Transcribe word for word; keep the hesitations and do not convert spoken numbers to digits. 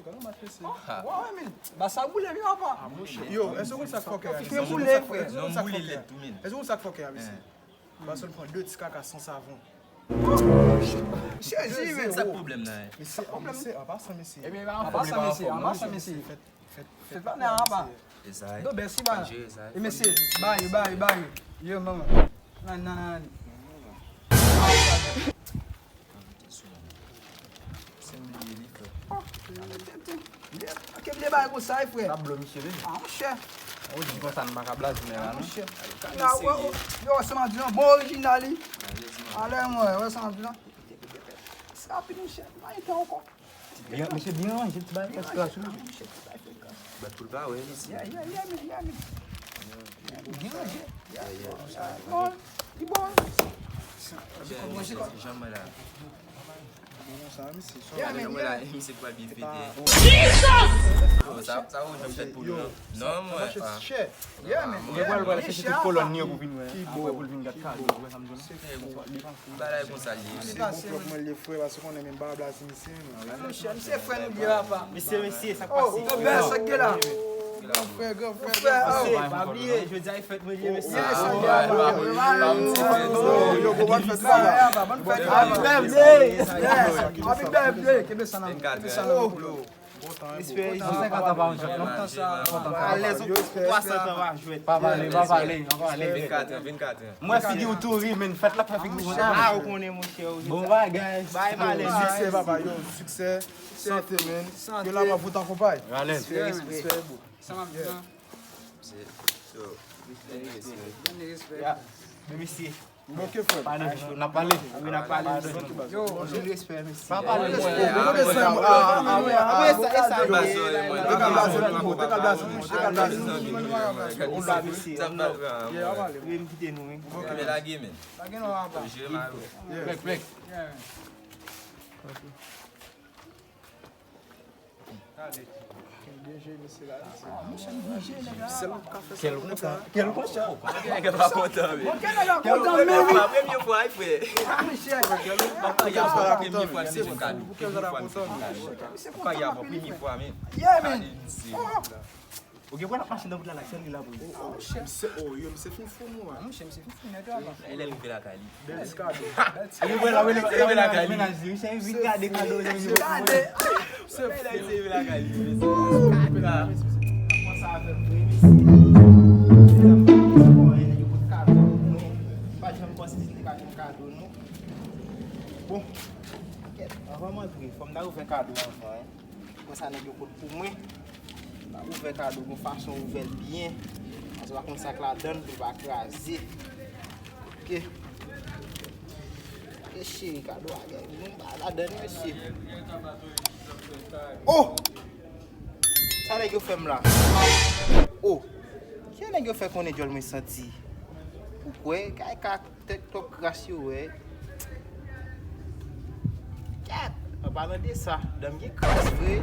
Kòman match mesye? Wè, men. Ba sa boule, wi, papa. Yo, èske w konn sa k fòkè a, mesye? Fè boule, frè. Èske w konn sa k fòkè a? Èske w konn sa k fòkè a, mesye? Pase l pran de ti kaka san savon. Sezi, men. Sa k pwoblèm nan? Mesye, mesye, an pasan, mesye. Ebyen, an pasan, mesye, an pasan, mesye. Fèt, fèt, fèt pa nan apa. Esay. Dobè si ba. E mesye, ba yo, ba yo, ba yo. Yo, manman. Nan, nan, nan. Se mwen li ye, li fè. Oke, vle bay konsa, frè. Sa blo misye, wi. Ah, monchè. Ou di konsa, n pa ka blaze, men la, non. Monchè. Yo, se mwen di, non, bon orijinal, li. Alè, mwen, wè, se mwen di, non. Se rapid, monchè. Pa gen tan ankò. Byen, mesye, byen ranje, ti bagay fè kras, wi. Bat pou l pa wè, mesye. Yeah, yeah, yeah, man, yeah, man. Byen ranje. Yeah, yeah. Bon, li bon. Jan mwen la. Yeah, man, yeah. Jan mwen la, misye pral byen fete. Oh, sa, sa ou janm fèt pou nou, non? Non, mwen. Yeah, man. Mwen pral, pral chèche tout kolòn li yo pou vin wè. Apre pou l vin gad kado, ou wè sa m di w la? Bagay konsa li ye. Se bon pwòp mwen li ye, frè, paske konnen men m pa blaze misye, non. Mesye, misye frè nou li ye, papa. Mesye, mesye, sa k pase? Oh, bèl sa k gen la. Gran frè, gran frè, gran frè. Mesye, pa bliye, jodi a e fèt mwen li ye, mesye. Yes, sa k gen la. Yo, bon, bon fèt, papa. Bon fèt. Happy birthday. Happy birthday. Kenbe sa nan, kenbe sa nan pou nou. Espere senkant an pa yon jwèt, non. Alèz, twa san an pa jwèt. Pa pale, pa pale, pa pale. Vennkat an, vennkat an. Mwen figi w tou ri, men fèt la fè figi w kontan. Ah, ou konnen, monchè. Bon bagay. Bay malè. Siksè, papa, yo, siksè. Sante, men. Ke la pa vout akonpay. Alèz. Respè, respè. Sa m ap di la. Respè, respè. Men mesye. Bon, ke frè? Pale, n ap pale. Wi, n ap pale. Yo, anpil respè, mesye. Pa pale. Wi, m kite nou, wi. Plèk, plèk. Kèl kontan, kèl kontan. Nèg la pa kontan, wi. Kèl kontan, men wi. Premye fwa, frè. Pa ka y ap premye fwa, misye fè kado. Premye fwa, misye fè kado. Pa ka y ap premye fwa, men. Yeah, man. Ou gen pwen ap mache nan wout la, la, sèl li la pou li. Oh, oh, shit. Misye, oh, yo, misye fin fou, mwen. Monchè, misye fin fou nèt la, papa. Lè l rive lakay li. Bèl ti kado. Li wè la, wè li, wè li, menaj li, wi, se vin gade kado, li vin gade. Se lè l rive lakay li, mesye. Kado. Kòman sa avè m vre, mesye? Mesye, nèg yo pot kado pou mwen. Pa janm panse si te ka jwenn kado, non. Bon, kèt, anvan m antre, fò m ta ouvè kado anvan, hein. Konsa nèg yo pot pou mwen. M ap ouvè kado gon fason, ouvè l byen. Paske w pa konn sa k ladan l pou l pa kraze. Oke. Oke, cheri, kado a gen moun pa ladan l, mesye. Oh! Sa nèg yo fè m la? Oh! Kijan nèg yo fè konnen djòl mwen santi? Ou kwè? Kay ka Tèt twòp kras yo, wè. Gad! An palan de sa, dan m gen kras vre.